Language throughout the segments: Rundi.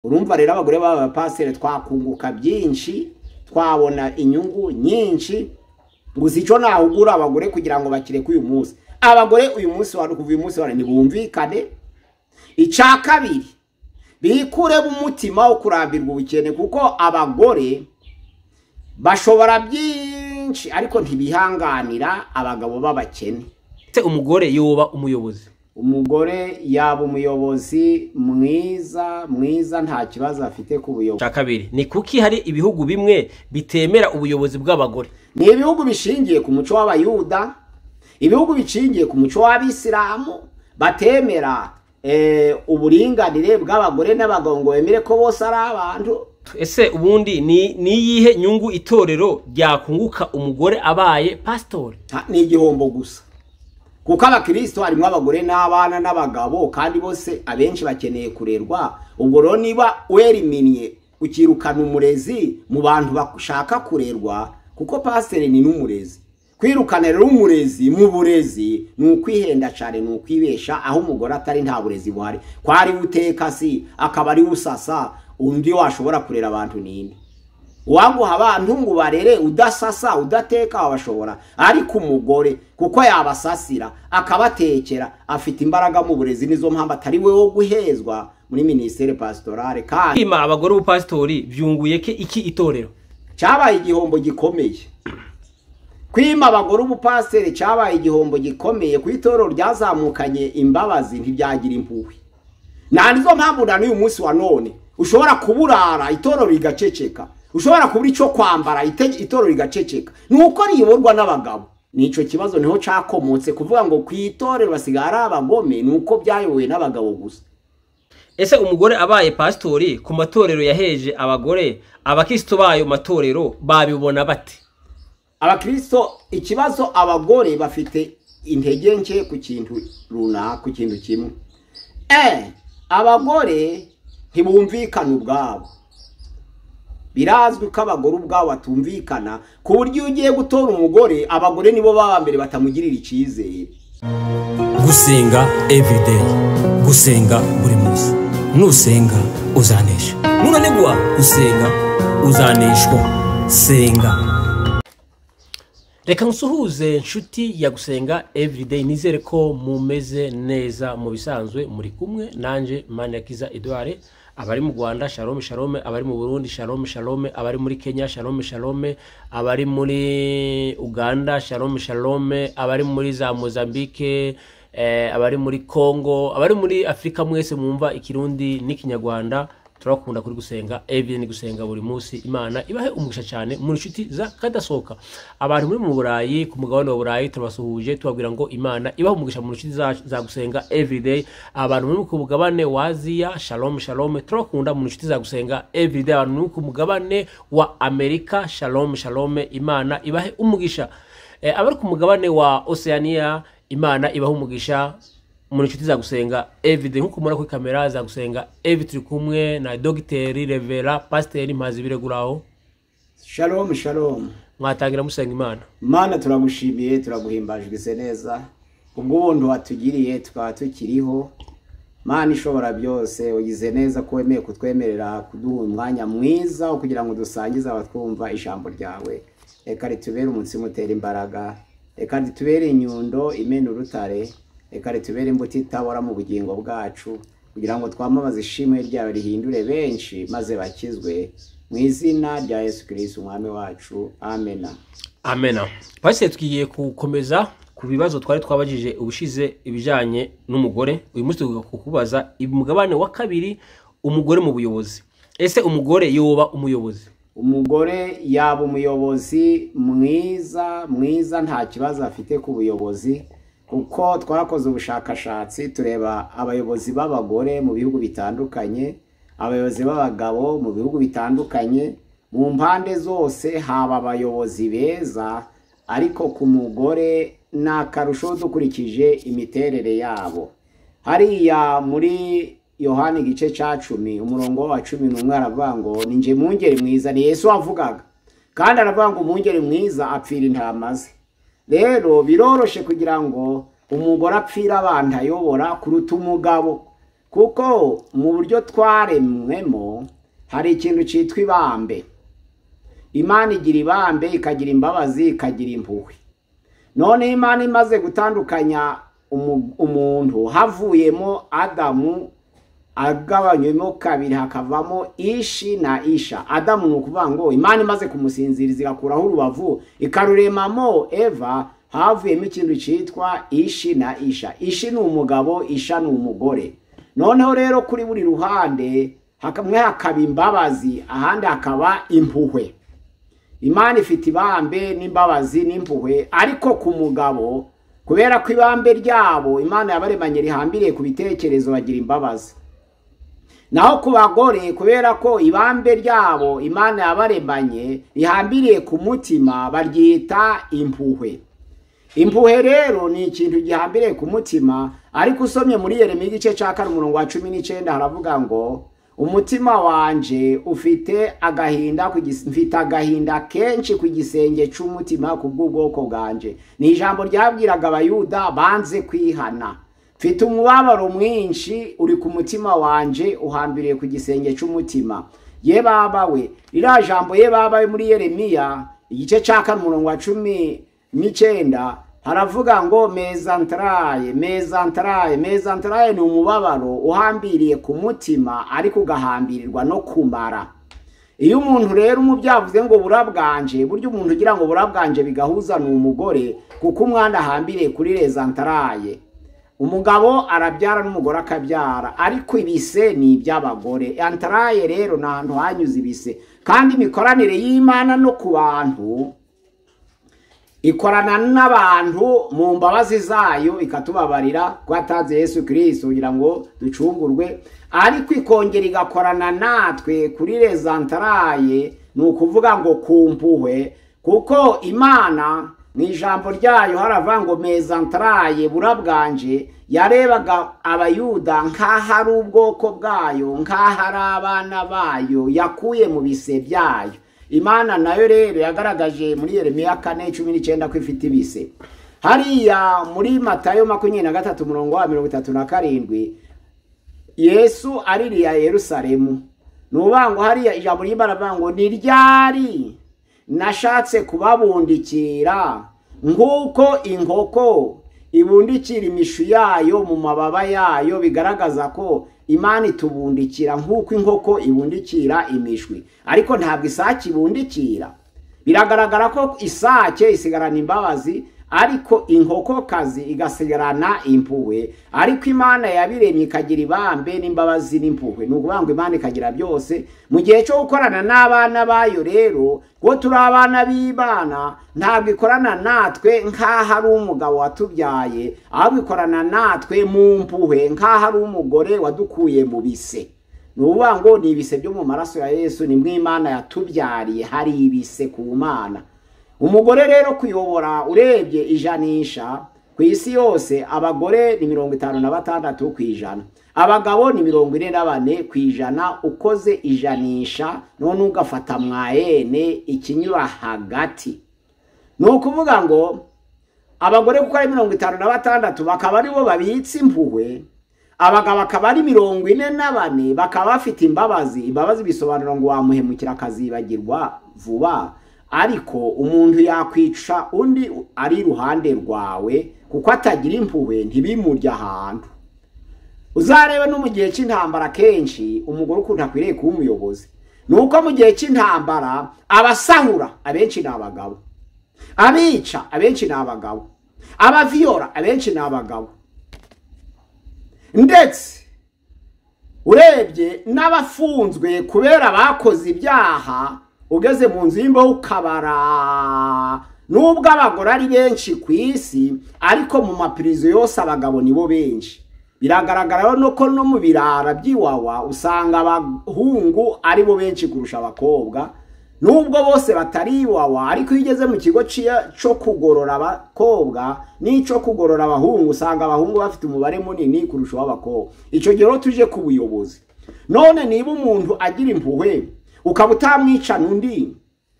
Urumva rero abagore b'abapasiteri twakunguka byinshi, twabona inyungu nyinshi. Gusa icyo nahugura abagore kugira ngo bakireke uyu munsi, abagore uyu munsi wa kuva uyu munsi wa ntibumvikane. Icya kabiri, bikuremo umutima wo kurambirwa ubukene, kuko abagore bashobora byinshi ariko ntibihanganira abagabo b'abakene. Ese umugore yoba umuyobozi? Umugore yaba umuyobozi mwiza mwiza, nta kibazo afite ku buyobozi. Cya kabiri, ni kuki hari ibihugu bimwe bitemera ubuyobozi bw'abagore? Ni ibihugu bishingiye ku muco w'Abayuda, ibihugu bishingiye ku muco w'Abisilamu, batemera uburinganire bw'abagore n'abagabo ngo bemere ko bose ari abantu. Ese ubundi ni iyihe nyungu itorero ryakunguka umugore abaye pasitori? Ni igihombo gusa, kuko abakristo harimo abagore n'abana n'abagabo, kandi bose abenshi bakeneye kurerwa. Ubwo rero niba weriminnye ukirukana umurezi mu bantu bashaka kurerwa, kuko pasiteri ni n'umurezi, kwirukana rero umurezi mu burezi ni ukwihenda cyane, ni ukwibesha. Aho umugore atari nta burezi buhari, ko ari uteka si akaba ari usasa, undi washobora kurera abantu ninde? Uwaguha abantu ngo barere udasasa udateka wabashobora, ariko umugore kuko yabasasira akabatekera, afite imbaraga mu burezi. Nizo mpamvu atari we wo guhezwa muri ministere pastorale. Kandi kwima abagore ubupasitori byunguye ke iki itorero? Cyabaye igihombo gikomeye. Kwima abagore ubupasiteri cyabaye igihombo gikomeye ku itorero ryazamukanye imbabazi, ntibyagira impuhwe. Nta nizo mpamvu na n'uyu munsi wa none ushobora kuburara itorero rigaceceka, ushobora kubura icyo kwambara itorero rigaceceka, ni uko riyoborwa n'abagabo. Nicyo kibazo niho cyakomotse kuvuga ngo ku itorero basigaye ari abagome, ni uko byayobowe n'abagabo gusa. Ese umugore abaye pasitori ku matorero yaheje abagore, abakristo bayo matorero babibona bate? Abakristo, ikibazo abagore bafite intege nke ku kintu runaka, ku kintu kimwe. Abagore ntibumvikana ubwabo. Birazwi ko abagore ubwabo batumvikana, ku buryo iyo ugiye gutora umugore, abagore nibo baba mbere batamugirira icyizere. Gusenga everyday, gusenga buri munsi. Nusenga uzanesha, nunanigwa gusenga uzaneshwa. Senga. Reka nsuhuze nshuti ya Gusenga Everyday, nizere ko mumeze neza. Mu bisanzwe muri kumwe nanje Maniakiza Edouard. Abari mu Rwanda shalom shalom, abari mu Burundi shalom shalom, abari muri Kenya shalom shalom, abari muri Uganda shalom shalom, abari muri za Mozambique, abari muri Congo, abari muri Afrika, mwese mwumva Ikirundi n'Ikinyarwanda, turakunda kuri Gusenga Everyday, ni gusenga buri munsi. Imana ibahe umugisha cyane mu nshuti za kadasohoka. Abantu muri mu Burayi, ku mugabane wa Burayi, turabasuhuje tubabwira ngo Imana ibahe umugisha mu nshuti za Gusenga Everyday. Abantu muri ku mugabane wa Aziya shalom shalom, turakunda mu nshuti za Gusenga Everyday. Abantu muri ku mugabane wa Amerika shalom shalom, Imana ibahe umugisha. Abari ku mugabane wa Oceania, Imana ibahe umugisha mu nshuti za Gusenga Everyday. Nkuko mubona kuri kamera za Gusenga Everyday, turi kumwe na Dogiteri Revera Pasiteri Mpazibireguraho. Shalom shalom. Mwatangira musenga Imana. Mana, turagushimiye, turaguhimbajwe neza ubwo watugiriye tukaba tukiriho. Mana ishobora byose, ugize neza ko wemeye kutwemerera kuduha umwanya mwiza wo kugira ngo dusangize abatwumva ijambo ryawe. Reka ritubere umutsima utera imbaraga, reka ritubere inyundo imena urutare, reka ritubere imbuto itabora mu bugingo bwacu, kugira ngo twamamaze ishimwe ryawe rihindure benshi maze bakizwe, mu izina rya Yesu Kristo umwami wacu, amena. Amena. Pasiteri, tugiye gukomeza ku bibazo twari twabajije ubushize ibijyanye n'umugore. Uyu munsi tugiye kukubaza umugabane wa kabiri, umugore mu buyobozi. Ese umugore yoba umuyobozi? Umugore yaba umuyobozi mwiza mwiza, nta kibazo afite ku buyobozi, kuko twakoze ubushakashatsi tureba abayobozi b'abagore mu bihugu bitandukanye, abayobozi b'abagabo mu bihugu bitandukanye, mu mpande zose haba abayobozi beza, ariko ku mugore ni akarusho dukurikije imiterere yabo. Hariya muri Yohana igice cya 10 umurongo wa 11 aravuga ngo ni nje mwungeri mwiza, ni Yesu wavugaga, kandi aravuga ngo umwungeri mwiza apfira intama ze. Rero biroroshe kugira ngo umugore apfira abantu ayobora kuruta umugabo, Kuko mu buryo twaremwemo hari ikintu cyitwa ibambe. Imana igira ibambe, ikagira imbabazi, ikagira impuhwe. None Imana imaze gutandukanya umuntu, havuyemo Adamu agabanywemo kabiri, hakavamo Ishi na Isha. Adamu ni ukuvuga ngo Imana imaze kumusinziriza igakuraho urubavu ikaruremamo Eva, havuyemo ikintu cyitwa Ishi na Isha. Ishi ni umugabo, Isha ni umugore. Noneho rero kuri buri ruhande hamwe hakaba imbabazi, ahandi hakaba impuhwe. Imana ifite ibambe n'imbabazi n'impuhwe, ariko ku mugabo kubera ko ibambe ryabo Imana yabaremanye rihambiriye ku bitekerezo, bagira imbabazi. Naho ku bagore kubera ko ibambe ryabo Imana yabaremanye rihambiriye ku mutima, baryita impuhwe. Impuhwe rero ni ikintu gihambiriye ku mutima, ariko usomye muri Yeremiya igice cya 4 umurongo wa 19 haravuga ngo umutima wanje ufite agahinda, mfite agahinda kenshi ku gisenge cy'umutima kubw'ubwoko bwanje. Ni ijambo ryabwiraga Abayuda banze kwihana. Mfite umubabaro mwinshi uri ku mutima wanje, uhambiriye ku gisenge cy'umutima. Ye baba we, ririya jambo ye baba we muri Yeremiya igice cya 4 umurongo wa 19 haravuga ngo mezantaraye, mezantaraye, mezantaraye ni umubabaro uhambiriye ku mutima ariko ugahambirirwa no kumara. Iyo umuntu rero umubyavuze ngo burabwanje, buryo umuntu ugira ngo burabwanje bigahuza ni umugore, kuko umwana ahambiriye kuri rezantaraye. Umugabo arabyara n'umugore akabyara, ariko ibise ni iby'abagore. Antaraye rero ni ahantu hanyuze ibise. Kandi imikoranire y'Imana no ku bantu ikorana n'abantu mu mbabazi zayo, ikatubabarira ko yatanze Yesu Kristo kugira ngo ducungurwe, ariko ikongera igakorana natwe kuri rezantaraye, ni ukuvuga ngo ku mpuhwe, kuko Imana mu ijambo ryayo haravuga ngo mezantaraye burabwanje, yarebaga Abayuda nk'aho ari ubwoko bwayo, nk'aho ari abana bayo yakuye mu bise byayo. Imana nayo rero yagaragaje muri Yeremiya 4:19 ko ifite ibise. Hariya muri Matayo 23 umurongo wa 37 Yesu aririya Yerusalemu. Nubango hariya ijambo ry'Imana rivuga ngo ni ryari nashatse kubabundikira nk'uko inkoko ibundikira imishu yayo mu mababa yayo, bigaragaza ko Imana itubundikira nk'uko inkoko ibundikira imishwi, ariko ntabwo isake ibundikira. Biragaragara ko isake isigarana imbabazi, ariko inkokokazi igasigarana impuhwe. Ariko Imana yabiremye ikagira ibambe n'imbabazi n'impuhwe. Ni ukuvuga ngo Imana ikagira byose. Mu gihe cyo gukorana n'abana bayo rero, ko turi abana b'Imana, ntabwo ikorana natwe nk'aho ari umugabo watubyaye, ahubwo ikorana natwe mu mpuhwe nk'aho ari umugore wadukuye mu bise. Ni ukuvuga ngo ni ibise byo mu maraso ya Yesu, ni mwe Imana yatubyariye, hari ibise ku Mana. Umugore rero kuyobora, urebye ijanisha ku isi yose, abagore ni 56%, abagabo ni 44%. Ukoze ijanisha none ugafata mwayene ikinyura hagati, ni ukuvuga ngo abagore kuko ari 56 bakaba aribo babitse impuhwe, abagabo akaba ari 44 bakaba bafite imbabazi. Imbabazi bisobanura ngo wamuhemukira akazibagirwa vuba, ariko umuntu yakwica undi ari iruhande rwawe kuko atagira impuhwe ntibimurya ahantu. Uzarebe no mu gihe cy'intambara kenshi umugore ukuntu akwiriye kuba umuyobozi, nuko mu gihe cy'intambara abasahura abenshi ni abagabo, abica abenshi ni abagabo, abaviyora abenshi ni abagabo, ndetse urebye n'abafunzwe kubera bakoze ibyaha, ugeze mu nzu y'imbohe ukabara. Nubwo abagore ari benshi ku isi, ariko mu mapirizo yose abagabo nibo benshi. Biragaragara no ko no mu birara by'iwawa usanga abahungu ari bo benshi kurusha abakobwa, nubwo bose batari iwawa. Ariko iyo ugeze mu kigo cyo kugorora abakobwa n'icyo kugorora abahungu, usanga abahungu bafite umubare munini kurusha uw'abakobwa. Icyo gihe tuje ku buyobozi. None niba umuntu agira impuhwe ukaba utamwicana undi,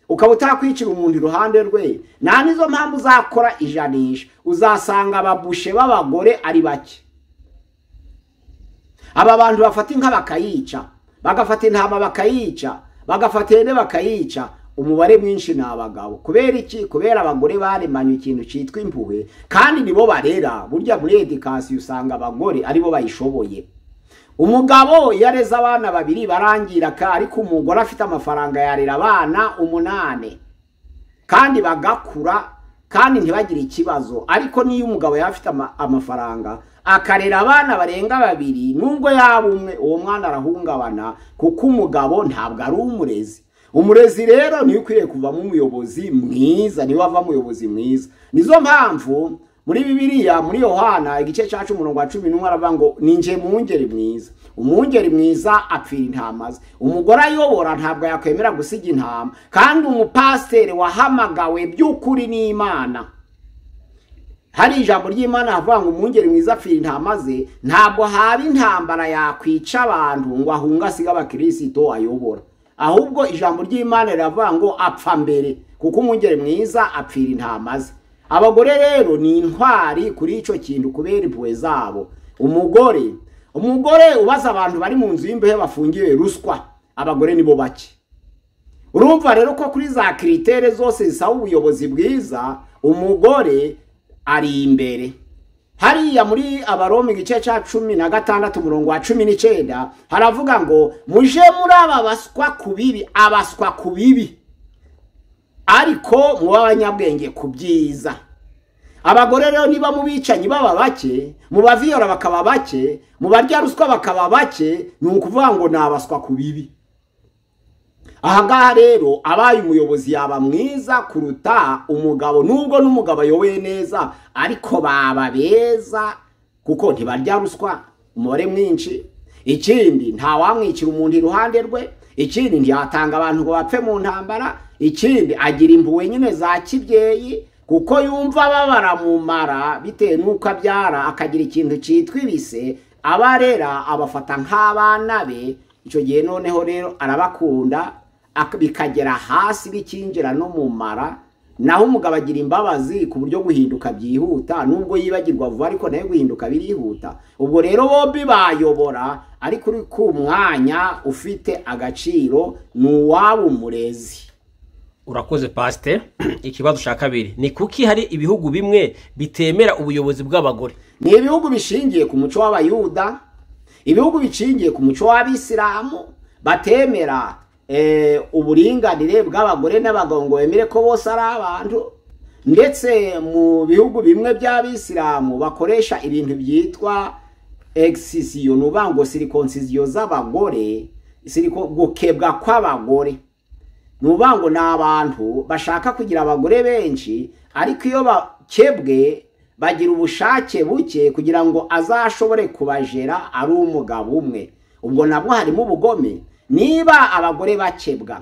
ukaba utakwicira umuntu iruhande rwe, nta nizo mpamvu uzakora ijanisha, uzasanga ababushe b'abagore ari bake, Aba bantu bafata inka bakayica, bagafata intama bakayica, bagafata ihene bakayica, umubare mwinshi ni abagabo. Kubera iki? Kubera abagore baremanye ikintu cyitwa impuhwe, kandi nibo barera. Burya muri education usanga abagore aribo bayishoboye. Umugabo yareze abana babiri barangira, ariko umugore afite amafaranga yarera abana 8 kandi bagakura kandi ntibagire ikibazo. Ariko niyo umugabo yafite amafaranga akarera abana barenga 2, nubwo yaba umwe, uwo mwana arahungabana, kuko umugabo ntabwo ari umurezi. Umurezi rero niyo ukwiye kuvamo umuyobozi mwiza, niwe ava umuyobozi mwiza. Nizo mpamvu muri Bibiliya, muri Yohana igice cya 10:11 aravuga ngo ninje mwungeri mwiza. Umwungeri mwiza apfira intama ze. Umugore ayobora ntabwo yakwemera gusiga intama. Kandi umupasiteri wahamagawe by'ukuri n'Imana, hari ijambo ry'Imana havuga ngo umwungeri mwiza apfira intama ze, ntabwo haba intambara yakwica abantu ngo ahunge asiga abakirisito ayobora. Ahubwo ijambo ry'Imana riravuga ngo apfa mbere, kuko umwungeri mwiza apfira intama ze. Abagore rero ni intwari kuri ico kintu kubera impuhwe zabo. Umugore ubaza abantu bari mu nzu y'imbehe bafungiwe ruswa, abagore nibo bake. Urumva rero ko kuri za kritere zose zisaba ubuyobozi bwiza, umugore ari imbere. Hariya muri Abaroma igice cya 16 umurongo wa 19 haravuga ngo muje muri aba baswa ku bibi, abaswa ku bibi, ariko muba abanyabwenge ku byiza. Abagore rero niba mu bicanyi baba bake, mu baviyora bakaba bake, mu barya ruswa bakaba bake, ni ukuvuga ngo nabaswa ku bibi. Aha ngaha rero abaye umuyobozi yaba mwiza kuruta umugabo, nubwo n'umugabo ayoboye neza, ariko baba beza kuko ntibarya ruswa umubare mwinshi. Ikindi nta wamwicira umuntu iruhande rwe, ikindi ntiyatanga abantu ngo bapfe mu ntambara, ikindi agira impuhwe nyine za kibyeyi kuko yumva babara mu mara bitewe n'uko abyara, akagira ikintu cyitwa ibise, abarera abafata nk'abana be. Icyo gihe noneho rero arabakunda bikagera hasi bikinjira no mu mara. Naho umugabo agira imbabazi ku buryo guhinduka byihuta, nubwo yibagirwa vuba ariko nayo guhinduka birihuta. Ubwo rero bombi bayobora, ariko uri ku mwanya ufite agaciro ni uwaba umurezi. Urakoze pastor. Ikibazo cya kabiri ni kuki hari ibihugu bimwe bitemera ubuyobozi bw'abagore? Ni ibihugu bishingiye ku muco w'Abayuda, ibihugu bishingiye ku muco w'Abisilamu, batemera uburinganire bw'abagore n'abagabo ngo bemere ko bose ari abantu. Ndetse mu bihugu bimwe by'Abisilamu bakoresha ibintu byitwa excision, nuvuga ngo circoncision z'abagore, gukebwa kw'abagore. Nuvuga ngo ni abantu bashaka kugira abagore benshi, ariko iyo bakebwe bagira ubushake buke kugira ngo azashobore kubajera ari umugabo umwe. Ubwo nabwo harimo ubugome. Niba abagore bakebwa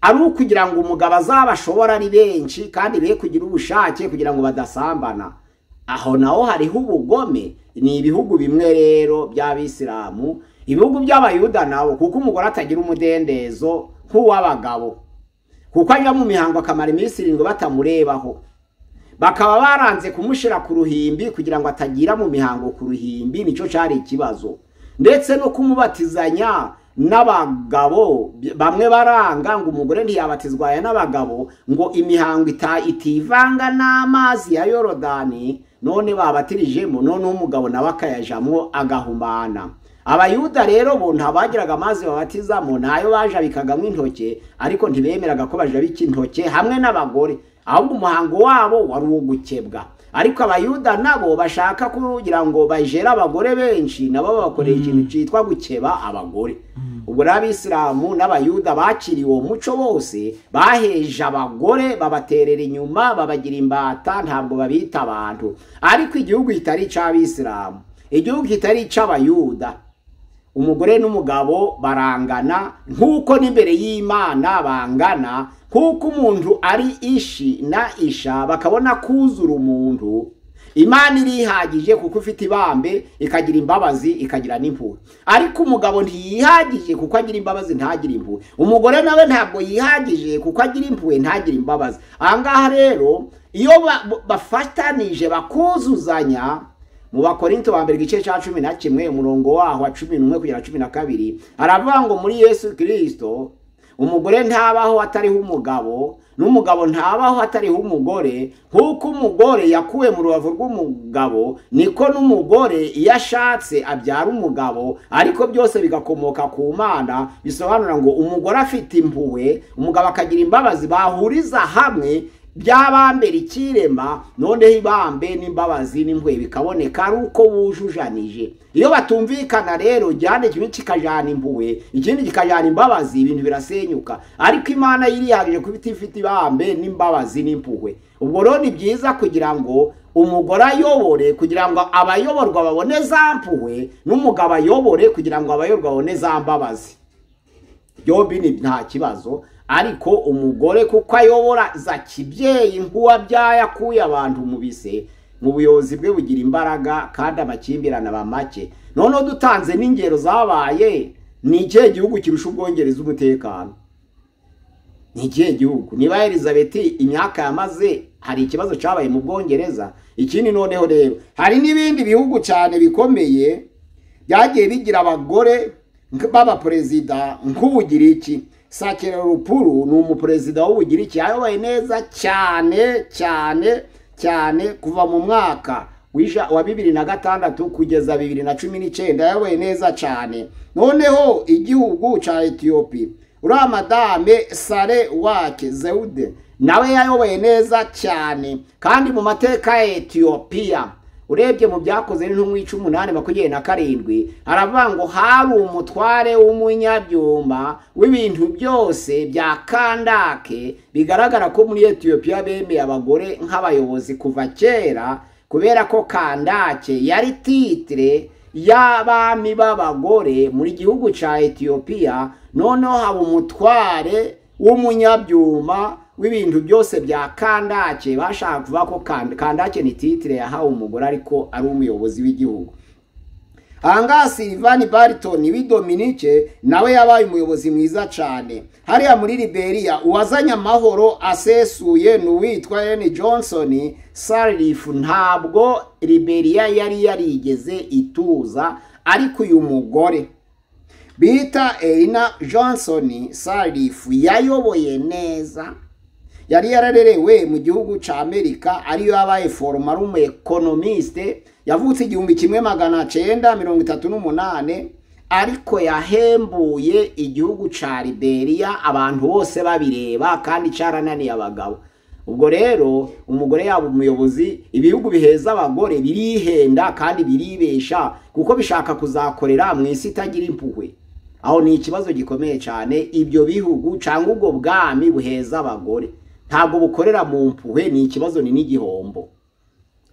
ari ukugira ngo umugabo azabashobora ari benshi kandi be kugira ubushake kugira ngo badasambana, aho naho hariho ubugome. Ni ibihugu bimwe rero by'Abisilamu, ibihugu by'Abayuda nabo, kuko umugore atagira umudendezo nk'uw'abagabo, kuko ajya mu mihango akamara iminsi 7 batamurebaho, bakaba baranze kumushira ku ruhimbi kugira ngo atagira mu mihango ku ruhimbi, nicyo cyari ikibazo. Ndetse no kumubatizanya n'abagabo, bamwe baranga ngo umugore ntiyabatizwa n'abagabo, ngo imihango itivanga n'amazi ya Yorodani, none babatirijemo, none umugabo nawe akayajamwo agahumana. Abayuda rero bo ntabagiraga amazi babatizamo, nayo bajabikagamo intoke, ariko ntibemeraga ko bajabika intoke hamwe n'abagore, ahubwo umuhango wabo wari uwo gukebwa. Ariko Abayuda nabo bashaka kugira ngo bajere abagore benshi, nabo babakoreye ikintu cyitwa gukeba abagore. Ubwo n'Abisilamu n'Abayuda bakiriye uwo muco bose, baheje abagore babaterera inyuma, babagira imbata, ntabwo babita abantu. Ariko igihugu kitari icy'Abisilamu, igihugu kitari icy'Abayuda, umugore n'umugabo barangana nk'uko n'imbere y'Imana bangana, kuko umuntu ari ishi na isha bakabona kuzura umuntu. Imana irihagije kuko ufite ibambe, ikagira imbabazi, ikagira n'impuhwe. Ariko umugabo ntiyihagije kuko agira imbabazi ntagire impuhwe. Umugore nawe ntabwo yihagije kuko agira impuhwe ntagire imbabazi. Aha ngaha rero iyo bafatanije bakuzuzanya, Mu Bakorinto ba mbere igice cya 11 umurongo waho wa 11 kugera 12 aravuga ngo muri Yesu Kristo umugore ntabaho atariho umugabo, n'umugabo ntabaho atariho umugore. Nk'uko umugore yakuwe mu rubavu rw'umugabo, niko n'umugore iyo ashatse abyara umugabo, ariko byose bigakomoka ku Mana. Bisobanura ngo umugore afite impuhwe, umugabo akagira imbabazi, bahuriza hamwe byabambera ikirema, noneho ibambe n'imbabazi n'impuhwe bikaboneka ari uko wujujanije. Iyo batumvikana rero, igihande kimwe kikajana impuhwe, ikindi kikajana imbabazi, ibintu birasenyuka. Ariko Imana yirihagije kuba ifite ibambe n'imbabazi n'impuhwe. Ubwo rero ni byiza kugira ngo umugore ayobore, kugira ngo abayoborwa babone za mpuhwe, n'umugabo ayobore kugira ngo abayoborwa babone za mbabazi. Byombi ni nta kibazo. Ariko umugore kuko ayobora za kibyeyi nk'uwabyaye akuye abantu mu bise, mu buyobozi bwe bugira imbaraga kandi amakimbirane aba make. Noneho dutanze n'ingero zabaye, ni ikihe gihugu kirusha Ubwongereza umutekano? Ni ikihe gihugu? Niba Elizabeth imyaka yamaze hari ikibazo cyabaye mu Bwongereza. Ikindi noneho rero hari n'ibindi bihugu cyane bikomeye byagiye bigira abagore b'abaperezida nk'Ubugiriki. Sakeropuru ni umuperezida w'Ubugiriki, yayoboye neza cyane cyane cyane kuva mu mwaka wa 2006 kugeza 2019, yayoboye neza cyane. Noneho igihugu ca Ethiopia, uriya madame Sare Wake Zeude nawe yayoboye neza cyane. Kandi mu mateka ya Ethiopia urebye mu byakoze n'intumwa 18:27 haravuga ngo hari umutware w'umunyabyuma w'ibintu byose bya Kandake. Bigaragara ko muri Ethiopia bemeye abagore nk'abayobozi kuva kera, kubera ko Kandake yari titre y'abami b'abagore muri gihugu ca Ethiopia. Noneho haba umutware w'umunyabyuma w'ibintu byose bya Kandake. Bashaka kuvuga ko Kandake ni titre yahawe umugore ariko ari umuyobozi w'igihugu. Ahangaha Sylvain Barton w'i nawe yabaye umuyobozi mwiza cyane. Hariya muri Liberia uwazanye amahoro asesuye ni uwitwa Ellen Johnson Sirleaf. Ntabwo Liberia yari yarigeze ituza, ariko uyu mugore bita Ellen Johnson Sirleaf yayoboye neza. Yari yararerewe mu gihugu ca Amerika, ariyo yabaye foroma ari umu economiste. Yavutse 1938, ariko yahembuye igihugu ca Liberia abantu bose babireba, kandi carananiye abagabo. Ubwo rero umugore yaba umuyobozi, ibihugu biheza abagore birihenda kandi biribesha, kuko bishaka kuzakorera mu isi itagira impuhwe. Aho ni ikibazo gikomeye cyane. Ibyo bihugu cyangwa ubwo bwami buheza abagore ntabwo bukorera mu mpuhwe, ni ikibazo, ni n'igihombo.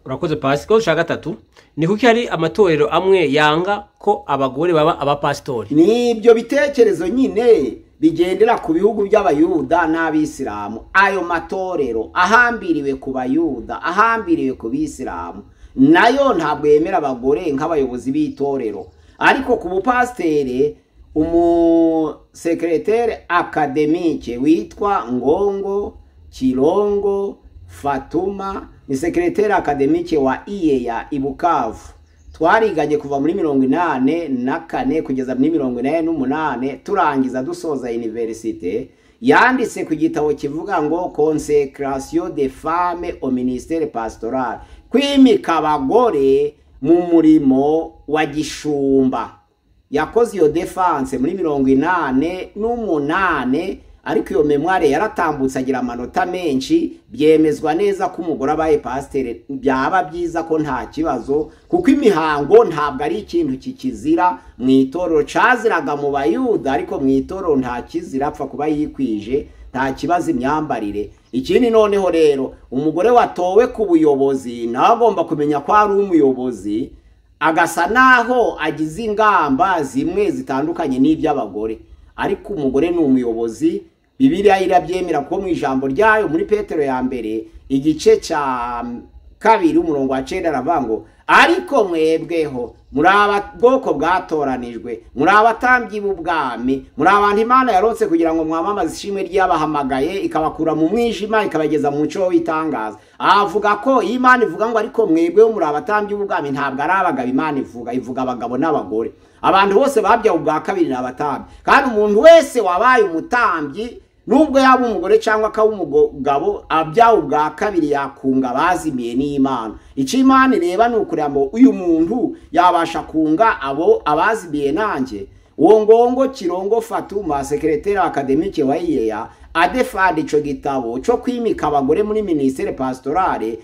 Urakoze pasi. Ikibazo cya gatatu ni kuki hari amatorero amwe yanga ko abagore baba abapasitori? Ni ibyo bitekerezo nyine bigendera ku bihugu by'Abayuda n'Abisilamu. Ayo matorero ahambiriwe ku Bayuda, ahambiriwe ku Bisilamu, nayo ntabwo yemera abagore nk'abayobozi b'itorero. Ariko ku bupasiteri, umusekretere akademike witwa Ngongo Kirongo Fatuma ni sekreteri akademike wa IEA i Bukavu. Twariganye kuva muri 84 kugeza muri 88, turangiza dusoza universite. Yanditse ku gitabo kivuga ngo Consecration des femmes au ministère pastoral, kwimika abagore mu murimo wa gishumba. Yakoze iyo defense muri 88, ariko iyo memoire yaratambutse agira amanota menshi. Byemezwa neza ko umugore abaye pasiteri byaba byiza, ko nta kibazo, kuko imihango ntabwo ari ikintu kikizira mu itorero. Caziraga mu Bayuda, ariko mu itorero nta kizira, apfa kuba yikwije, nta kibazo imyambarire. Ikindi noneho rero, umugore watowe ku buyobozi nawe agomba kumenya ko ari umuyobozi, agasa naho agize ingamba zimwe zitandukanye n'iby'abagore. Ariko umugore ni umuyobozi, Bibiliya irabyemera, kuko mu ijambo ryayo muri Petero ya mbere igice cya 2 umurongo wa 9 aravuga ngo ariko mwebweho muri abwoko bwatoranijwe, muri abatambyi b'ubwami, muri abantu Imana yarotse kugira ngo mwamamaze ishimwe ry'abahamagaye ikabakura mu mwijima ikabageza mu muco w'itangaza. Avuga ko Imana ivuga ngo ariko mwebweho muri abatambyi b'ubwami, ntabwo ari abagabo Imana ivuga, ivuga abagabo n'abagore. Abantu bose babyawe ubwa kabiri ni abatambyi, kandi umuntu wese wabaye umutambyi nubwo yaba umugore cyangwa akaba umugabo abyawe ubwa kabiri yakunga abazimiye n'Imana. Icyo Imana ireba ni ukureba ngo uyu muntu yabasha kunga abo abazimiye nanjye. Uwo Ngongo Kirongo Fatuma, secrétaire académique wa IEA, adefanda ico gitabo cyo kwimika abagore muri ministère pastorale,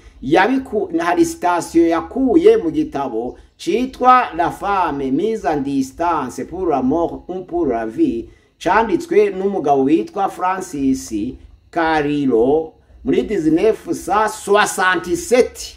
hari citation yakuye mu gitabo citwa La femme mise en distance pour la mort ou pour la vie, canditswe n'umugabo witwa Francis Carilo muri 1967.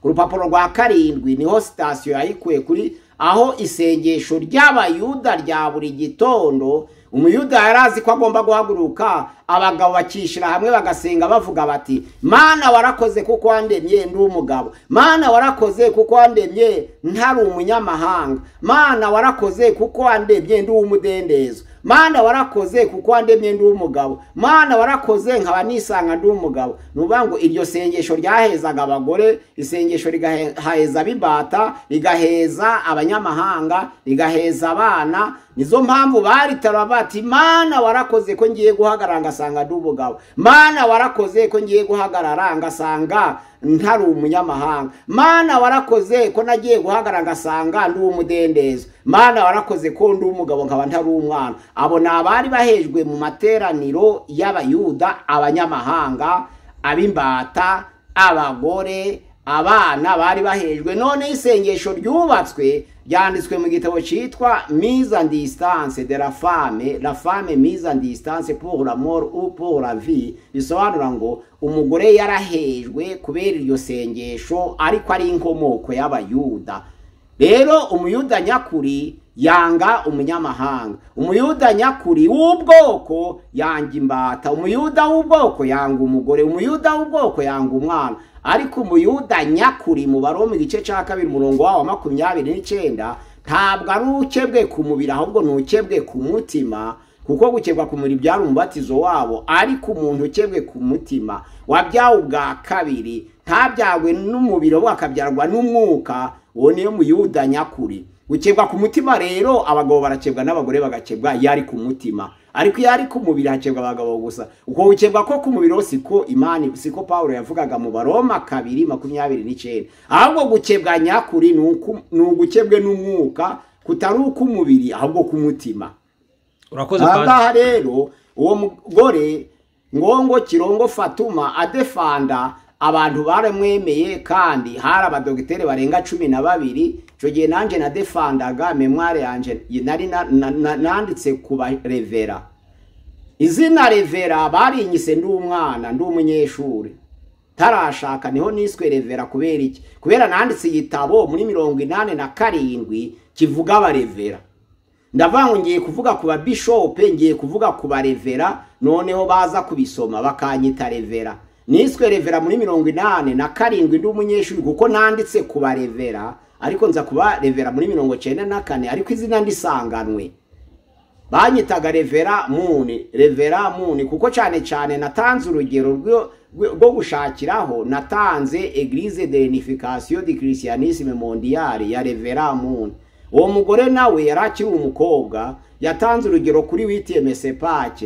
Ku rupapuro rwa 7 niho citation yayikuye, kuri aho isengesho ry'abayuda rya buri gitondo. Umuyuda yarazi ko agomba guhaguruka, abagabo bakishira hamwe bagasenga bavuga bati Mana warakoze kuko wandemye ndi umugabo, Mana warakoze kuko wandemye ntari umunyamahanga, Mana warakoze kuko wandemye ndi umudendezo, Mana warakoze kuko wandemye ndi umugabo, Mana warakoze nkaba nisanga ndi umugabo. Nuvuga ngo iryo sengesho ryahezaga abagore, isengesho rigaheza bimbata, rigaheza abanyamahanga, rigaheza abana. Nizo mpamvu baritara bati Mana warakoze ko ngiye guhagarara ngasanga ndi umugabo, Mana warakoze ko ngiye guhagarara ngasanga ntari umunyamahanga, Mana warakoze ko nagiye guhagarara ngasanga ndi umudendezo, Mana warakoze ko ndi umugabo nkaba ntari umwana. Abo ni abari bahejwe mu materaniro y'abayuda, abanyamahanga, abimbata, abagore, abana bari bahejwe. None isengesho ryubatswe ryanditswe mu gitabo citwa Mise en distance de la femme, la femme mise en distance pour la mort ou pour la vie, bisobanura ngo umugore yarahejwe kubera iryo sengesho, ariko ari inkomoko y'abayuda. Rero umuyuda nyakuri yanga umunyamahanga, umuyuda nyakuri w'ubwoko yanga imbata, umuyuda w'ubwoko yanga umugore, umuyuda w'ubwoko yanga umwana. Ariko umuyuda nyakuri mu Baroma igice ca 2 umurongo wawo 29 ntabwo ari ukebwe ku mubiri, ahubwo ni ukebwe ku mutima, kuko gukebwa ku mubiri byari umubatizo wabo. Ariko umuntu ukebwe ku mutima wabyawe ubwa kabiri, ntabyagwe n'umubiri ahubwo akabyarwa n'umwuka, uwo niyo muyuda nyakuri. Gukebwa ku mutima rero abagabo barakebwa n'abagore bagakebwa iyo ari ku mutima, ariko iyo ari ku mubiri hakebwa abagabo gusa. Uko gukebwa ko ku mubiri siko Imana, siko Paulo yavugaga mu Baroma 2:29. Ahubwo gukebwa nyakuri ni ugukebwe n'umwuka, kutari uko umubiri ahubwo ku mutima. Urakoze padiri. Aha rero uwo mugore Ngongo Kirongo Fatuma adefanda abantu baramwemeye, kandi hari abadogitere barenga 12. Ico gihe nanje nadefandaga mémoire yanje nari nanditse ku barevera. Izina revera barinyise ndi umwana, ndi umunyeshuri tarashaka, niho niswe revera. Kubera iki? Kubera nanditse igitabo muri 87 kivuga abarevera. Ndavuga ngo ngiye kuvuga ku babishope, ngiye kuvuga ku barevera, noneho baza kubisoma bakanyita revera. Niswe revera muri 87 ndi umunyeshuri, kuko nanditse ku barevera, ariko nza kuba revera muri 94, ariko izina ndisanganwe. Banyitaga revera muni, revera muni, kuko cyane cyane natanze urugero rwo gushakiraho, natanze Église de l'Unification du Christianisme Mondial ya revera muni. Uwo mugore nawe yari akiri umukobwa, yatanze urugero kuri huitième CEPAC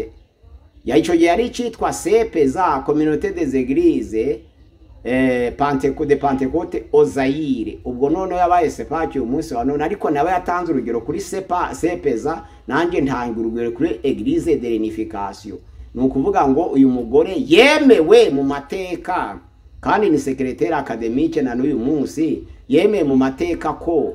ya ico gihe yari icitwa CEPEZA, Communauté des Églises de Pentecôte au Zaïre. Ubwo noneho yabaye CEPAC uyu munsi wa none, ariko nawe yatanze urugero kuri CEPEZA, nanjye ntanga urugero kuri Église de l'Unification. Ni ukuvuga ngo uyu mugore yemewe mu mateka, kandi ni secrétaire académique na n'uyu munsi, yemeye mu mateka ko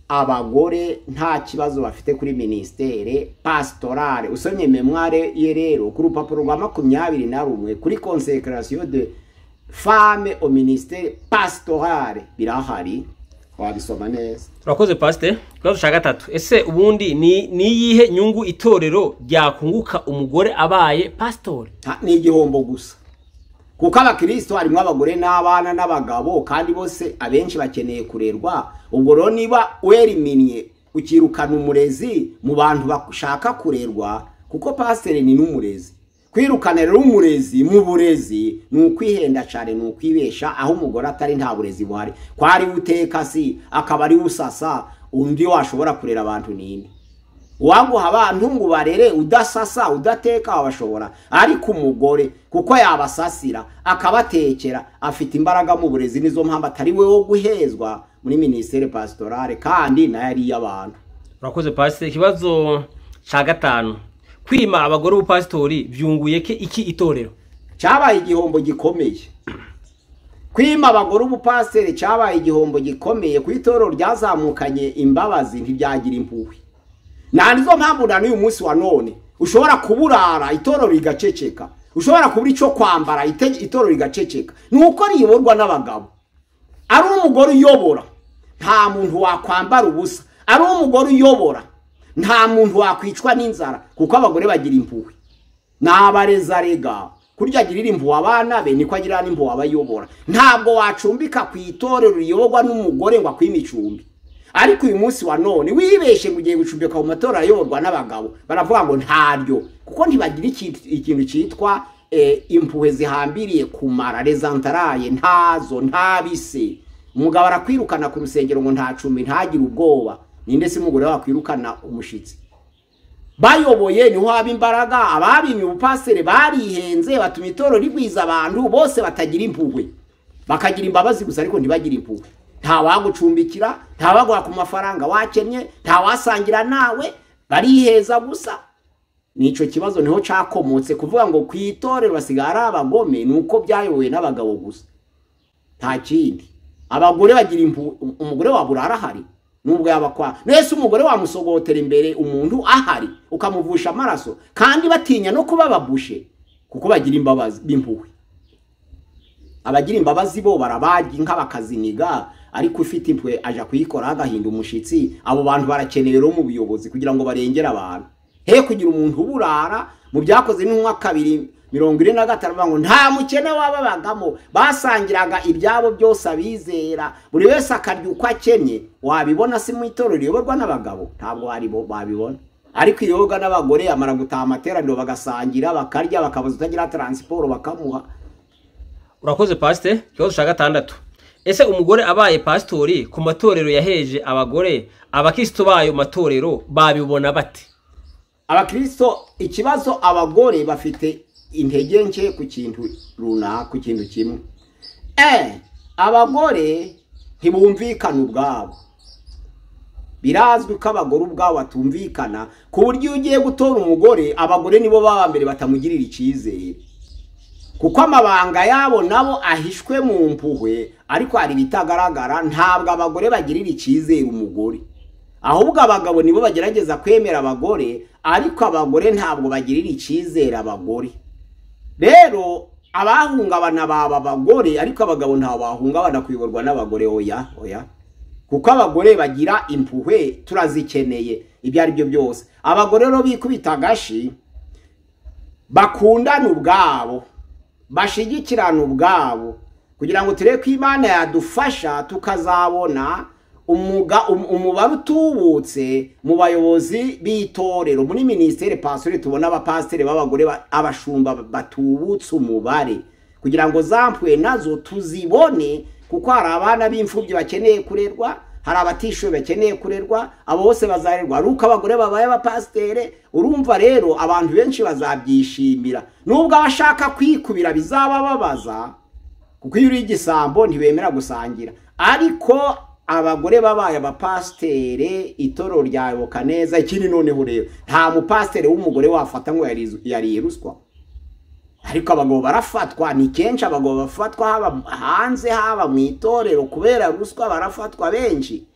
abagore nta kibazo bafite kuri ministère pastorale. Usomye mémoire ye rero ku rupapuro rwa 21 kuri consécration de femme au ministère pastoral birahari, wabisoma neza. Urakoze pasite. Ikibazo cya gatatu: ese ubundi ni iyihe nyungu itorero ryakunguka umugore abaye pasitori? Ni igihombo gusa. Kuko abakristo harimo abagore n'abana n'abagabo, kandi bose abenshi bakeneye kurerwa. Ubwo rero niba weriminnye ukirukana umurezi mu bantu bashaka kurerwa, kuko pasiteri ni n'umurezi, kwirukana rero umurezi mu burezi ni ukwihenda cyane, ni ukwibesha. Aho umugore atari nta burezi buhari, ko ari uteka si akaba ari usasa, undi washobora kurera abantu ninde? Uwaguha abantu ngo barere udasasa udateka wabashobora, ariko umugore kuko yabasasira akabatekera afite imbaraga mu burezi. Nizo mpamvu atari we wo guhezwa muri ministere pastorale, kandi nayo ari iy'abantu. Urakoze pasiteri. Ikibazo cya gatanu, kwima abagore ubupasitori byunguye ke iki itorero? Cyabaye igihombo gikomeye. Kwima abagore ubupasiteri cyabaye igihombo gikomeye ku itorero ryazamukanye imbabazi, ntibyagira impuhwe. Nta nizo mpamvu na n'uyu munsi wa none ushobora kuburara itorero rigaceceka, ushobora kubura icyo kwambara itorero rigaceceka, ni uko riyoborwa n'abagabo. Ari umugore uyobora nta muntu wakwambara ubusa, ari umugore uyobora nta muntu wakwicwa n'inzara, kuko abagore bagira impuhwe. N'abarezarega kurya agirira impuhwe abana be niko agira n'impuhwe abayobora. Ntabwo wacumbika ku itorero riyoborwa n'umugore ngo akwime icumbi. Ariko uyu munsi wa none wibeshe ngo ugiye gucumbika mu matora ayoborwa n'abagabo, baravuga ngo ntaryo, kuko ntibagira ikintu cyitwa impuhwe zihambiriye kumara rezantaraye, ntazo ntabise. Umugabo arakwirukana ku rusengero ngo nta cumbi, ntagire ubwoba. Ninde se umugore wakwirukana umushitsi? Bayoboye niho haba imbaraga. Ababimye ubupasiteri barihenze, batuma itorero rigwiza abantu bose batagira impuhwe, bakagira imbabazi gusa ariko ntibagire impuhwe. Nta wagucumbikira, nta waguha ku mafaranga wakennye, nta wasangira nawe, bariheza gusa. Nico kibazo niho cyakomotse kuvuga ngo ku itorero basigara ari abagome, nuko byayobowe n'abagabo gusa, nta kindi. Abagore bagira impuhwe. Umugore wabura arahari nubwo yabakwa nese, umugore wamusogotera imbere umuntu ahari ukamuvusha amaraso, kandi batinya no kuba babushe kuko bagira imbabazi b'impuhwe. Abagira imbabazi bo barabaga inka bakaziniga, ariko ufite impuhwe aja kuyikora agahinda umushitsi. Abo bantu barakenewe rero mu buyobozi kugira ngo barengere abantu. He kugira umuntu uburara mu byakoze n'intumwa 2:45 ngo nta mukene wababagamo, basangiraga ibyabo byose abizera, buri wese akarya uko akennye. Wabibona si mu itorero riyoborwa n'abagabo? Ntabwo babibona. Ariko iyoborwa n'abagore amara gutaha amateraniro bagasangira bakarya, bakabaza utagira transport bakamuha. Urakoze pasiteri. Ikibazo cya gatandatu, ese umugore abaye pasitori ku matorero yaheje abagore, abakristo bayo matorero babibona bate? Abakristo, ikibazo abagore bafite intege nke ku kintu runaka, ku kintu kimwe. Abagore ntibumvikana ubwabo. Birazwi ko abagore ubwabo batumvikana, ku buryo iyo ugiye gutora umugore, abagore nibo baba mbere batamugirira icyizere, kuko amabanga yabo nabo ahishwe mu mpuhwe, ariko hari ibitagaragara. Ntabwo abagore bagirira icyizere umugore, ahubwo abagabo nibo bagerageza kwemera abagore, ariko abagore ntabwo bagirira icyizere abagore. Rero abahungabana baba abagore, ariko abagabo ntabwo bahungabana kuyoborwa n'abagore. Oya oya, kuko abagore bagira impuhwe, turazikeneye ibyo ari byo byose. Abagore rero bikubita agashi, bakundana ubwabo, bashigikirana ubwabo, kugira ngo turebe ko Imana yadufasha tukazabona umubare utubutse mu bayobozi b'itorero. Muri ministere pastorale tubona abapasiteri b'abagore, abashumba batubutse umubare, kugira ngo zampwe nazo tuzibone, kuko hari abana b'imfubyi bakeneye kurerwa, hari abatishoboye bakeneye kurerwa, abo bose bazarerwa ari uko abagore babaye abapasiteri. Urumva rero abantu benshi bazabyishimira, nubwo abashaka kwikubira bizabababaza, kuko iyo uri igisambo ntibemera gusangira. Ariko abagore babaye abapasiteri itorero ryayoboka neza. Ikindi noneho rero nta mupasiteri w'umugore wafata ngo yariye ruswa, ariko abagabo barafatwa. Ni kenshi abagabo bafatwa, haba hanze haba mu itorero, kubera ruswa barafatwa benshi.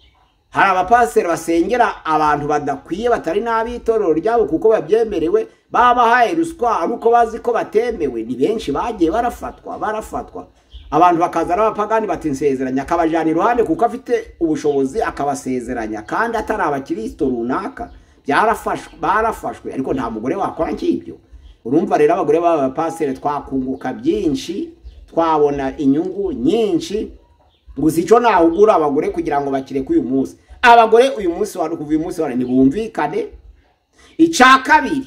Hari abapasiteri basengera abantu badakwiye, batari n'ab'itorero ryabo kuko babyemerewe, babahaye ruswa ari uko bazi ko batemewe. Ni benshi bagiye barafatwa. Abantu bakaza n'abapagani batinsezeranya, akabajana iruhande kuko afite ubushobozi akabasezeranya, kandi atari abakristo runaka. Barafashwe, ariko nta mugore wakora nk'ibyo. Urumva rero abagore b'abapasiteri twakunguka byinshi. Twabona inyungu nyinshi. Gusa icyo nahugura abagore kugira ngo bakireke uyu munsi, abagore uyu munsi wa kuva uyu munsi wa ntibumvikane. Icya kabiri,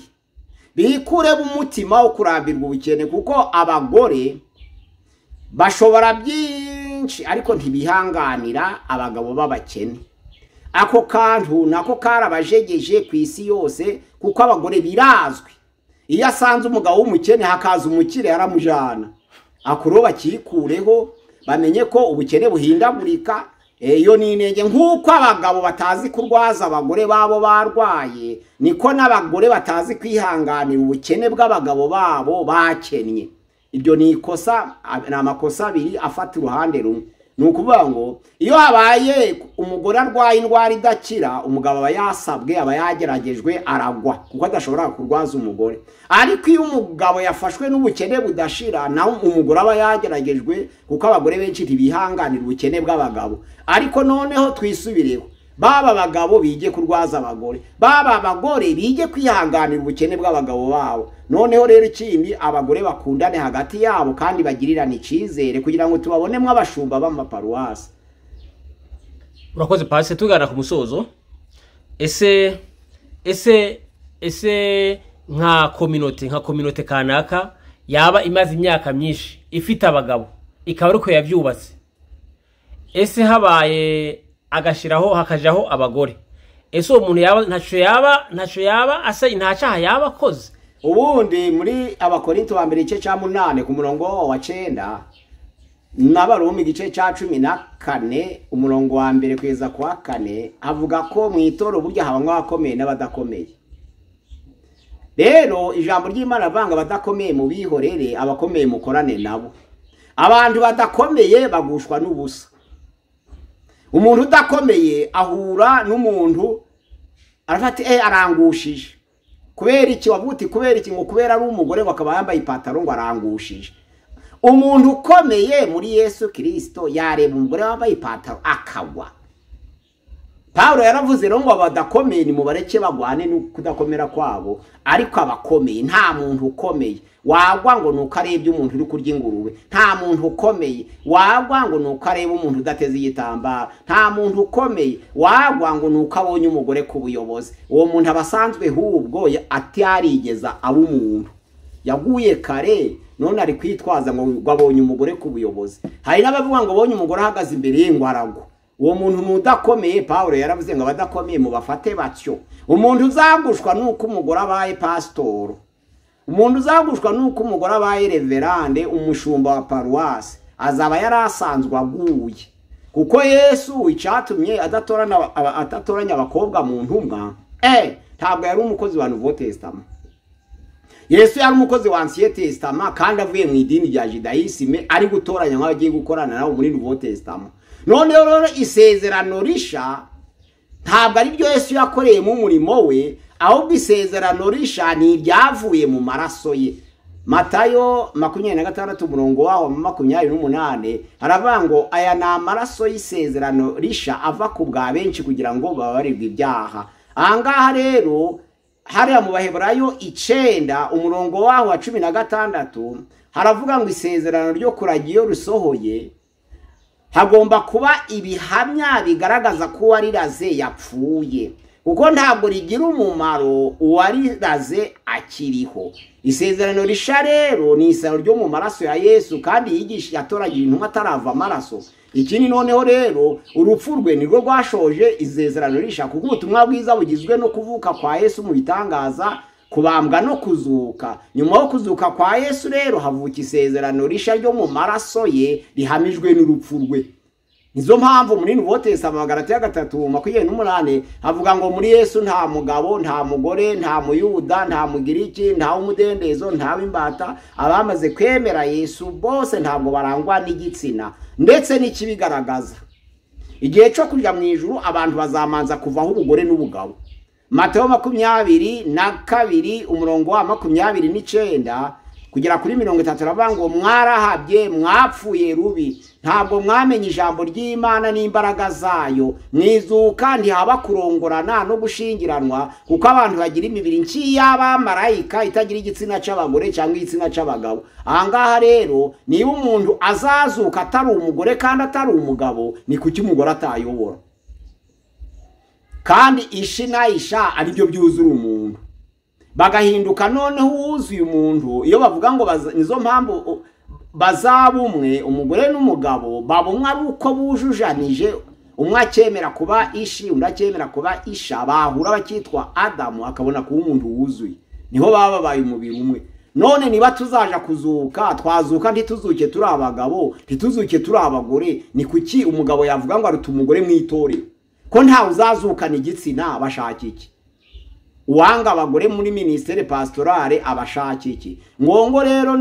bikure umutima wo kurambirwa ubukene, kuko abagore bashobora byinshi ariko ntibihanganira abagabo b'abakene. Ako kantu nako karabajegeje ku isi yose, kuko abagore birazwi, iyo asanze umugabo w'umukene hakaza umukire aramujana. Akuro bakikureho, bamenye ko ubukene buhindagurika. Iyo ni intege. Nk'uko abagabo batazi kurwaza abagore babo barwaye, niko n'abagore batazi kwihanganira ubukene bw'abagabo babo bakennye. Ibyo ni ikosa, ni amakosa abiri afata uruhande rumwe. Ni ukuvuga ngo iyo habaye umugore arwaye indwara idakira, umugabo aba yasabwe, aba yageragejwe, aragwa kuko adashobora kurwaza umugore. Ariko iyo umugabo yafashwe n'ubukene budashira, nawe umugore aba yageragejwe, kuko abagore benshi ntibihanganira ubukene bw'abagabo. Ariko noneho twisubireho, baba abagabo bige kurwaza abagore, baba abagore bige kwihanganira ubukene bw'abagabo babo. Noneho rero ikindi, abagore bakundane hagati yabo kandi bagirirane icyizere, kugira ngo tubabonemo abashumba b'amaparuwasi. Urakoze pasi. Tugana ku musozo, ese ese ese nka communauté kanaka yaba imaze imyaka myinshi ifite abagabo, ikaba ariko yabyubatse, ese habaye agashiraho hakajaho abagore, ese uwo muntu yaba ntacyo yaba asa, nta cyaha yaba akoze? Ubundi muri Abakorinto ba mbere igice cya 8 ku murongo wa 9, n'Abaroma igice cya 14 umurongo wa 1 kugeza ku wa 4, avuga ko mu itorero burya habamwo abakomeye n'abadakomeye. Rero ijambo ry'Imana rivuga ngo abadakomeye mu bihorere, abakomeye mukorane nabo. Abantu badakomeye bagushwa n'ubusa. Umuntu udakomeye ahura n'umuntu arafata arangushije. Kubera iki? Wavuga uti kubera iki? Ngo kubera ari umugore, ngo akaba yambaye ipataro, ngo arangushije. Umuntu ukomeye muri Yesu Kirisito yareba umugore wambaye ipataro akagwa. Pawulo yaravuze rero ngo abadakomeye nimubareke bagwane no kudakomera kwabo, ariko abakomeye, nta muntu ukomeye wagwa ngo nuko arebye umuntu uri kurya ingurube, nta muntu ukomeye wagwa ngo nuko areba umuntu udateze igitambaro, nta muntu ukomeye wagwa ngo nuko abonye umugore ku buyobozi. Uwo muntu aba asanzwe hubwo atarigeza aba umuntu, yaguye kare, none ari kwitwaza ngo abonye umugore ku buyobozi. Hari n'abavuga ngo abonye umugore ahagaze imbere ye ngo aragwa. Uwo muntu ni udakomeye. Pawulo yaravuze ngo abadakomeye mubafate batyo. Umuntu uzagushwa nuko umugore abaye pasitoro, umuntu uzagushwa nuko umugore abaye reverande, umushumba wa paruwasi, azaba yari asanzwe aguye. Kuko Yesu icyatumye adatoranya abakobwa mu ntumwa, ntabwo yari umukozi wa Nouveau Testament. Yesu yari umukozi wa Ancien Testament, kandi avuye mu idini rya Judaïsme, ari gutoranya nk'abagiye gukorana nabo muri Nouveau Testament. Noneho rero isezerano risha ntabwo ari ryo Yesu yakoreyemo umurimo we, ahubwo isezerano risha ni iryavuye mu maraso ye. Matayo 26 umurongo wawo 28 haravuga ngo aya ni amaraso y'isezerano risha ava ku bwa benshi kugira ngo bababarirwe ibyaha. Ahangaha rero hariya mu Baheburayo 9 umurongo waho wa 16 haravuga ngo isezerano ryo kuragira iyo risohoye, hagomba kuba ibihamya bigaragaza ko uwariraze yapfuye, kuko ntabwo rigira umumaro uwariraze akiriho. Isezerano risha rero ni isezerano ryo mu maraso ya Yesu, kandi yigisha yatoragije intumwa atarava amaraso. Ikindi noneho rero, urupfu rwe nirwo rwashoje isezerano risha, kuko ubutumwa bwiza bugizwe no kuvuka kwa Yesu mu bitangaza, kubambwa no kuzuka. Nyuma yo kuzuka kwa Yesu rero havuka isezerano risha ryo mu maraso ye rihamijwe n'urupfu rwe. Nizo mpamvu muri Nouveau Testament Galatiya 3:28 havuga ngo muri Yesu nta mugabo, nta mugore, nta muyuda, nta mugiriki, nta umudendezo, nta w'imbata. Abamaze kwemera Yesu bose ntabwo barangwa n'igitsina. Ndetse n'ikibigaragaza, igihe cyo kujya mu ijuru abantu bazamanza kuvaho ubugore n'ubugabo. Matayo 22 umurongo wa 29. kugera kuri 30 aravuga ngo mwarahabye, mwapfuye rubi, ntabwo mwamenye ijambo ry'Imana n'imbaraga zayo, mwizuka ntihaba kurongorana no gushingiranwa, kuko abantu bagira imibiri nk'iy'abamarayika itagira igitsina c'abagore cyangwa igitsina c'abagabo. Ahangaha rero niba umuntu azazuka atari umugore kandi atari umugabo, ni kuki umugore atayobora? Kandi ishi na isha aribyo byuzura umuntu, bagahinduka noneho wuzuye umuntu. Iyo bavuga ngo nizo mpamvu bazaba umwe, umugore n'umugabo babumwe ari uko bujujanije, umwe akemera kuba ishi undi akemera kuba isha, bahura bakitwa Adamu akabona kuba umuntu wuzuye, niho baba babaye umubiri umwe. None niba tuzaja kuzuka, twazuka ntituzuke turi abagabo, ntituzuke turi abagore, ni kuki umugabo yavuga ngo aruta umugore mu itorero? Ko ntawe uzazukana igitsina bashaka iki? Uwanga abagore muri ministere pastorale abashaka iki? Ngongo rero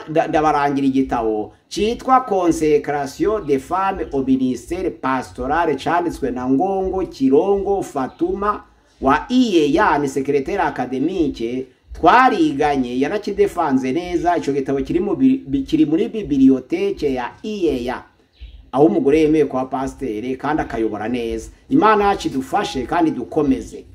ndabarangira igitabo cyitwa Consecration des femmes au ministère pastorale, cyanditswe na Ngongo Kirongo Fatuma wa IEA, ni secrétaire académique, twariganye, yarakidefanze neza. Ico gitabo kiri muri bibliothèque ya IEA, aho umugore yemeye kwa pasiteri kandi akayobora neza. Imana yacu idufashe kandi dukomeze.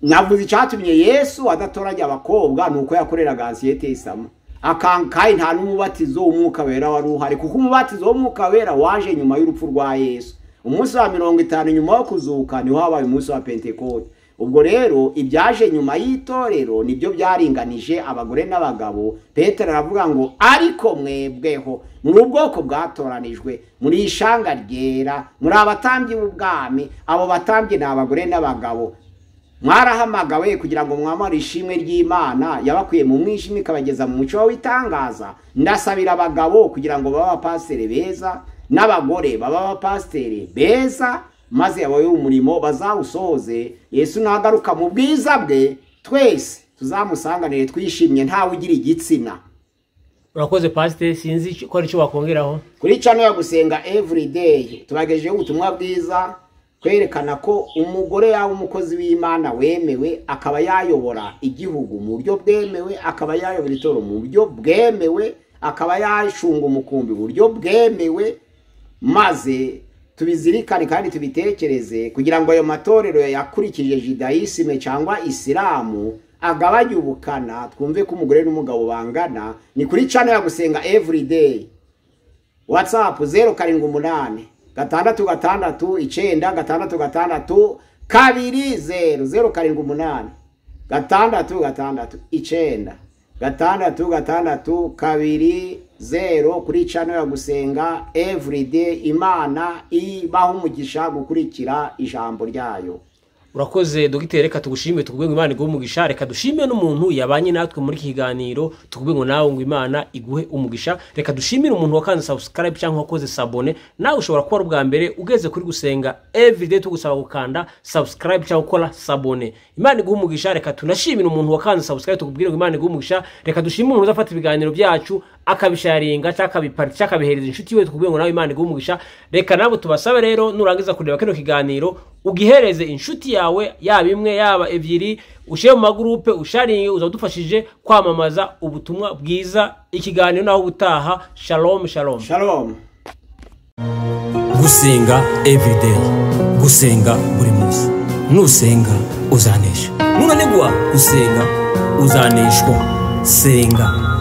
Navuze icyatumye Yesu adatoranya abakobwa nuko yakoreraga Ancien Testament, akankaye nta n'umubatizo w'umwuka wera wari uhari, kuko umubatizo w'umwuka wera waje nyuma y'urupfu rwa Yesu. Umunsi wa 50 nyuma yo kuzuka niho habaye umunsi wa Pentekote. Ubwo rero ibyaje nyuma y'itorero nibyo byaringanije abagore n'abagabo. Petero aravuga ngo ariko mwebweho muri ubwoko bwatoranijwe, muri ishanga ryera, muri abatambyi b'ubwami. Abo batambyi ni abagore n'abagabo. Mwarahamagawe kugira ngo mwamare ishimwe ry'Imana yabakuye mu mwijima ikabageza mu mucyo w'itangaza. Ndasabira abagabo kugira ngo babe abapasiteri beza n'abagore babe abapasiteri beza, maze abaye umurimo bazawusohoze. Yesu nagaruka mu bwiza bwe, twese tuzamusanganire twishimye, ntawe ugira igitsina. Urakoze pasiteri, sinzi ko ari cyo wakongeraho. Kuri channel ya Gusenga Everyday tubagejeho ubutumwa bwiza kwerekana ko umugore yawe umukozi w'Imana wemewe akaba yayobora igihugu mu buryo bwemewe, akaba yayobora itoro mu buryo bwemewe, akaba yashunga umukumbi mu buryo bwemewe. Maze tubizirikane kandi tubitekereze kugira ngo ayo matorero yakurikije judaisme cyangwa isilamu agabanye ubukana, twumve ko umugore n'umugabo bangana. Ni kuri channel ya Gusenga Everyday, WhatsApp 078 6 6 9 6 6 2 0 078 6 6 9 6 6 2 0 kuri channel ya Gusenga Everyday. Imana ibaha umugisha gukurikira ijambo ryayo. Urakoze dogiteri, reka tugushime, tukubwe ngo Imana iguhe umugisha. Reka dushime n'umuntu yabanye natwe muri iki kiganiro, tukubwe ngo nawe ngo Imana iguhe umugisha. Reka dushimire umuntu wakanze subscribe cyangwa wakoze sabone. Nawe ushobora kuba ubwa mbere ugeze kuri Gusenga Everyday, tugusaba gukanda subscribe cyangwa gukora sabone. Imana iguhe umugisha. Reka tunashimire umuntu wakanze subscribe, tukubwire ngo Imana iguhe umugisha. Reka dushimire umuntu uzafata ibiganiro byacu akabisharinga cyangwa akabiparti cyangwa akabihereza inshuti we, tukubwire ngo nawe Imana iguhe umugisha. Reka nabo tubasabe rero, nurangiza kureba kino kiganiro ugihereze inshuti yawe, yaba imwe yaba ebyiri, ushyire mu magurupe, usharinge, uzadufashije kwamamaza ubutumwa bwiza. Ikiganiro naho ubutaha. Shalom shalom shalom. Gusenga everyday, gusenga buri munsi. Nusenga uzanesha, nunanigwa gusenga uzaneshwa. Senga.